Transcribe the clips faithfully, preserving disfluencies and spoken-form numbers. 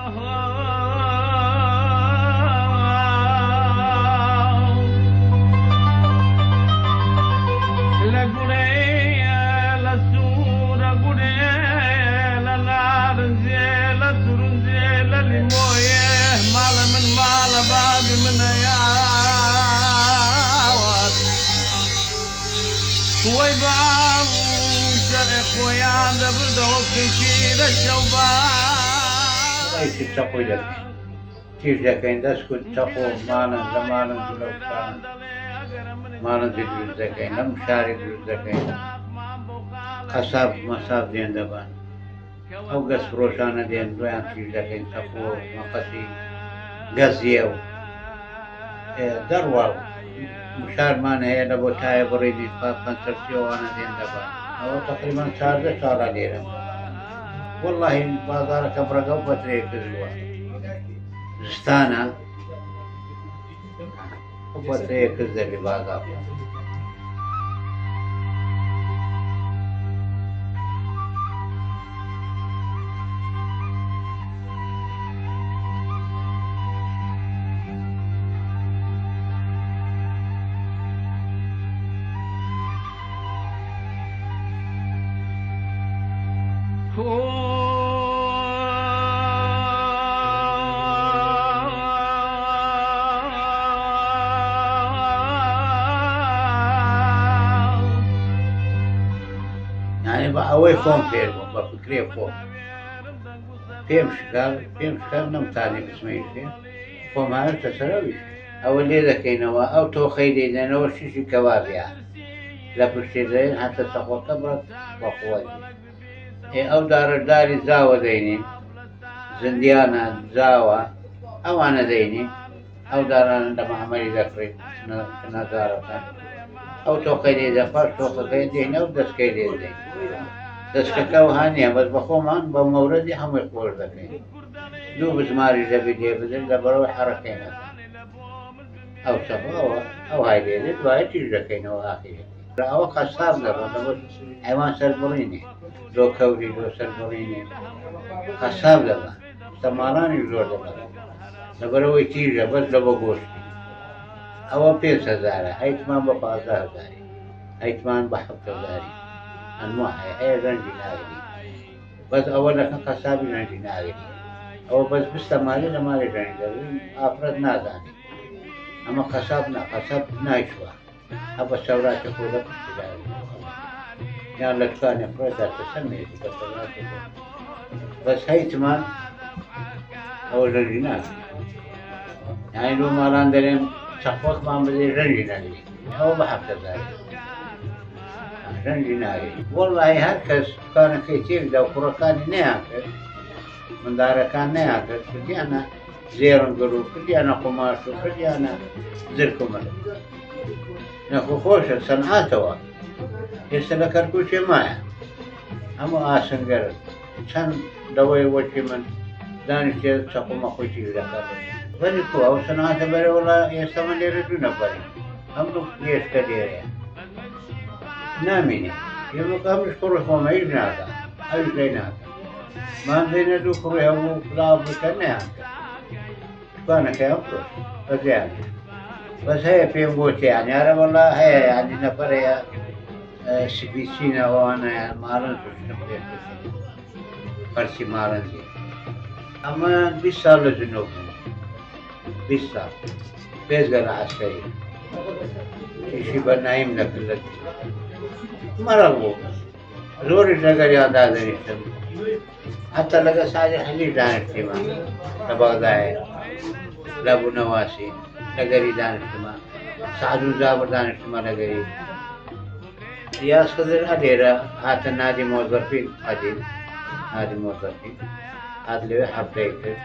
لە گوڵێ، لە سوورە گوڵێ، لە نارنجێ، لە تورنجێ، لە لیمۆیێ، ماڵە من ماڵە بابی منە یاوات. وەی بام جەرێ خۆیان دەبردەوە کەیکی لە شەوبان. ئەی چ چەقۆی دەبێ. تیژ دەکەین، دەست کورد چەقۆ مانن، لە مانن جلوکان مانن دروست دەکەین، لە مشاری دروست دەکەین، قەساب مەساب دێن دەبان. ئەو گەس فرۆشانە دێن، دویان تیژ دەکەین، چەقۆ، مەقەسی گەزیە و، ئێ، دەڕوا و مشارمان هەیە، لە بۆ تایە بڕینی، پا پەنسەرسی ئەوانە دێن دەبان. ئەوە تەقریبەن چاردە ساڵە لێرە. وەڵاهی بازارەکە بڕەگە و پەترێ کردووە. زستانە. خۆ پەترێ کرد دەبی بازار. یعنی بە ئەوەی خۆم فێر بووم، بە فکرێ خۆم. پێم شکا، پێم شکا نەمتانی بچمە ئیشێ. خۆم هاوێتە سەرەویش. ئەوە لێ دەکەینەوە، ئەو تۆخەی لێ دێنەوە شیشی کەوابیا. لە پشتێ دەێن هەتە سەقۆکە بڕەت بە قووەتی. ئێ، ئەو دارە داری زاوە دەینین، زندیانە، زاوە، ئەوانە دەینین. ئەو دارانە لە مەعمەری دەکڕین، نە-، نەزارەکان. ئەو تۆقەی لێ دە، پاش تۆقەکەی دێنە و دەستکەی لێ دێن. دەستکەکە ئەوها نییە، بەس بە خۆمان بە مەورەدی هەمووی خۆش دەکەین. دوو بزماری دەبی لێ بدن، لە بەرەوەی حەڕەکەی نەکەن. ئەو سەفەوە، ئەو های لێ دێت، دوایە تیژ دەکەینەوە ئاخیرەکەی. ئەوە قەساب دەبن، لەبەر حەیوان سەربڕینی، لۆ کەوری، لۆ سەربڕینی، قەساب دەبن. سەماڵانی زۆر دەبن. لەبەرەوەی تیژە، بەس لە بۆ گۆشتی. ئەوە پێنج هەزارە، هەیتمان بە پازدە هەزاری، هەیتمان بە حەفت هەزاری. ئەنواع هەیە، هەیە ڕەنگی ناگری. بەس ئەوە لەکە قەسابی ڕەنگی ناگری. ئەوە بەس بستە مالی لە مالی ڕەنگی دەبن، ئافرەت نازانی. ئەمە قەساب نا، قەساب نایشوە. هە بە سەوراکە خۆ لە پشتی داوی. یان لە دوکانێ خۆی داتە سەر مێزی بە سەوراکە خۆ. بەس هەیتمان ئەوە ڕەنگی ناگری. یانی لۆ ماڵان دەرێن چەقۆکمان بدەی ڕەنگی ناگری. ئەوە بە حەفت هەزار. ڕەنگی ناگری. وەڵاهی هەر کەس دوکانەکەی تێکدا و کوڕەکانی نەیان کرد، مندارەکان نەیان کرد، کردیانە زێڕنگەر و کردیانە قوماش و کردیانە زرک و مەرگ. نەخۆ خۆشە، سەنعاتەوە. ئێستا لە کەرکووکێ مایە. هەموو ئاسنگەرن. چەند لەوەی وەکی من دانیشتێ چەقۆمە خۆی تیژ دەکات. وەلی کو ئەو سەنعاتە بەرێ وەڵا ئێستا من لێرە دوو نەفەرین. ئەم دوو گێشتە لێرەیە. نامینێ. یەمە کە ئەمش کوڕی خۆمە هیچ ناکە. ئەویش لێ ناکە. مام زەینە دوو کوڕی هەبوو، خدا بکە نەیان کرد. دوکانەکەیان فرۆشت، بەزیان. بەس هەیە پێم گوت، یانی، ئەرە وەڵا هەیە، یانی، نەفەرەیە، ئە، سپیچینە ئەوانە، یان ماڵن فرۆشتن پێ فرۆشتن. پەرچی ماڵن جێ. ئەمە بیست ساڵ لە جنۆ بوو. بیست ساڵ. پێزگە لە عەسکەری. ئیشی بە نایم نەکرد لە جنۆ. مەرەڵ بوو. زۆریش لەگەریان دادەنیشتم. حتا لەگەر سعدی حەلیش دانیشتیمە لە بەغدایە، لە بوونەواسی لەگەری دانیشتمە. سعد و جابر دانیشتمە لەگەری. یاز خزر ئەلێرە هاتە نادی مۆزەفی قەدیم، نادی مۆزەفی. هات لەوێ حەفلەی کرد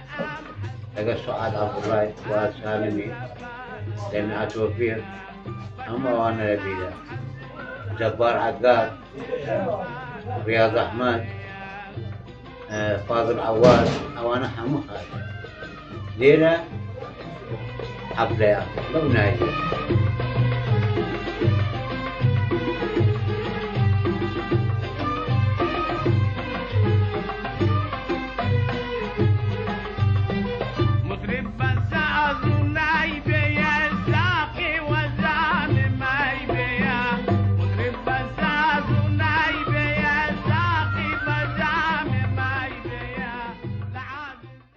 لەگەر سوعاد عەبدوڵای، فواد سالمی، دەمێ ئەتۆپیر، هەموو ئەوانە لە بیرە. جەبار عەگار، ریاز ئەحمەد، ئە، فازل عەواز، ئەوانە هەموو هاتن. لێرە حەفلەیان بەو ناوی.